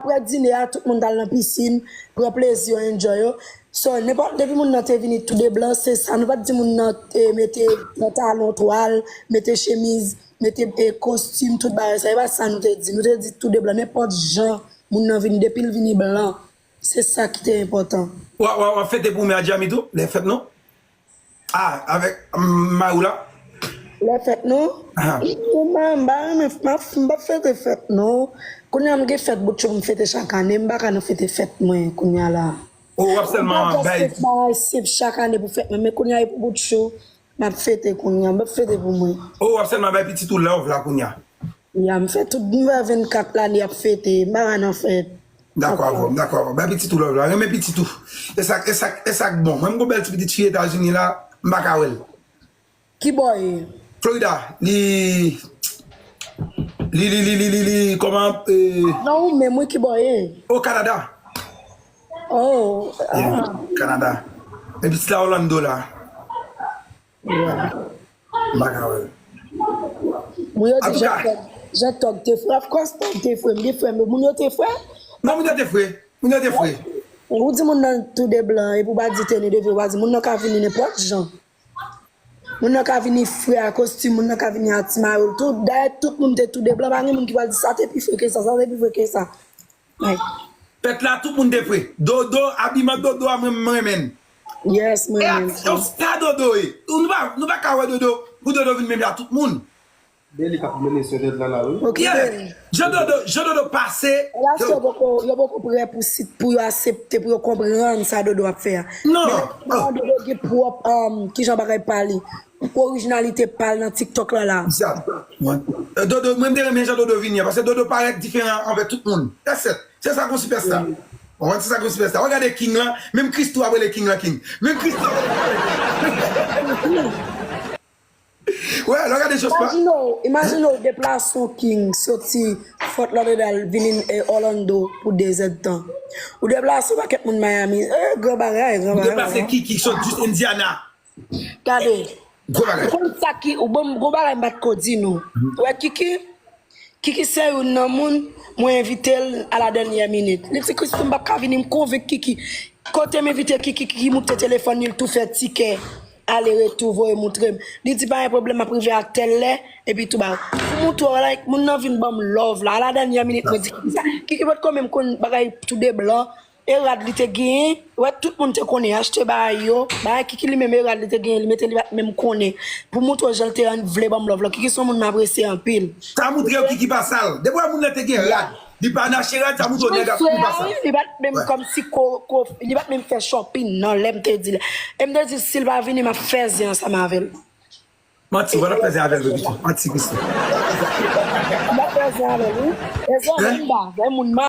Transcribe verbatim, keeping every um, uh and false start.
Apre dine a, tout moun t al nan pisin, pran plezi yo, enjoy yo. So, nenpòt, depi moun nan te vini tou de blan, se sa. Nou pa t di moun nan eh, mete pantalon twal, mete chemiz, mete eh, kostim, tout bagay sa. E pa sa nou te di. Nou te di tou de blan, nenpòt jan moun nan vini, depi l vini blan. Se sa ki te enpòtan. W ap, w ap, w ap fete pou mwen a Djami tou, lè fèt nou? Ah, avèk mm, mari w la? Lè fèt nou? Ah. Pou mwen, m pa renmen, m pa, m pa fete fèt nou. Kounye a m gen fèt bout chou pou m fete chak ane, m pa ka nan fete fèt mwen kounye a la. Oh, w ap sèlman bay. M pa just fete bagay senp chak ane pou fèt mwen, men kounye a e pou bout chou, m ap fete kounye a, m ap fete pou mwen. Oh, w ap sèlman bay pitit ou love la kounye a. Ya, m fè tout, m fè vennkat lane ap fete, m pa ka nan fèt. Dakò avè w, m dakò avè w. Bay pitit ou love la, renmen pitit ou. E sa, e sa, e sa k bon. Mwen, m gon bèl ti pitit fi Etazini la, m pa ka wè l. Ki bò e? Florida, li, li, li, li, li, li, li, kòman, eh, non, ou menm, wi, ki bò e? O Kanada. Oh, yeah, ah. Kanada. Men pitit la Orlando la. Yeah. M pa ka wè l. Moun yo di Jean Tòg, Jean Tòg te fre. Of course, Tòg te fre. M gen frè m yo. Moun yo te fre? Non, moun yo te fre. Moun yo te fre. Ou di moun nan tou de blan, epi w pa di teni de vre, w pa di moun nan ka vini nenpòt jan. Moun nan ka vini fre a kostim, moun nan ka vini a ti mayo l tou. Dayè, tout moun te tou de blan, pa gen moun ki pral di sa te pi fre ke sa, sa te pi fre ke sa. Ay. Fèt la, tout moun te fre. Dodo, abiman Dodo a, mwen, mwen renmen l. Yes, mwen renmen l. E a, sa Dodo ye? Nou pa, nou pa ka wè Dodo, pou Dodo vin menm jan tout moun. Beli k ap mennen sèt èd la la, wi. Ok, yeah. Beli. Jan Dodo, jan Dodo pase. Elas yo poko, yo poko prè pou sit, pou yo aksepte, pou yo konprann sa Dodo ap fè a. Non. Men Dodo gen pwòp, um, kijan bagay pa li. Orijinalite pa l nan TikTok la la. Sa. Mwen. Eh, Dodo, mwen m te renmen jan Dodo vini an, paske Dodo parèt diferan anvè tout moun. That's it. Se sa k yon sipèsta. Wi. Ou konprann, se sa k yon sipèsta. Ou gade King lan, menm Christoo ap rele King lan King. Menm Christoo ap rele King lan King. Wè, lè w gade Jospin. Imajine w, imajine w deplase w King soti Fort Lauderdale vini eh, Orlando pou de zèdtan. Ou deplase w pakèt moun Miami. Eh, gran bagay, gran bagay. Ou deplase Kiki sot jis Indiana. Gade. Gwo bagay. Ou konn sa ki, ou bon, gwo bagay m pa t ko di nou. Ou wè Kiki? Kiki se youn nan moun, mwen envite l a la dènyè minit. Li di, Christoo, m p ap ka vini, m konvenk Kiki. Kote m envite Kiki, Kiki moute telefòn li, l tou fè tikè ale retou, voye moutre m. Li di, pa gen pwoblèm, m ap rive a tèl lè, epi tou ba. Pou moutre w, like, moun nan vin ban m love la, a la dènyè minit, mwen di Kiki sa. Kiki potko menm konn bagay tou de blan. E rad li te genyen, wè tout moun te konnen, achte bagay yo, bagay Kiki li menm e rad li te genyen, li mete li pa t menm konnen. Pou moutre w jan l te vle ban m love la, Kiki se yon moun m apresye anpil. Sa moutre w Kiki pa sal. Depi w wè moun nan te gen rad, li pa n achte rad, sa moutre w nèg ap li pa sal. Li pa t menm kòmsi ko, ko, li pa t menm fè shopping non, lè m te di l. E m te di l si l pa vini, m ap fè zen ansanm avè l. Manti, w ap fè zen avè l, pito. Manti, Christoo. M ap fè zen avè l, wi. E zen menm ba, zen moun ma.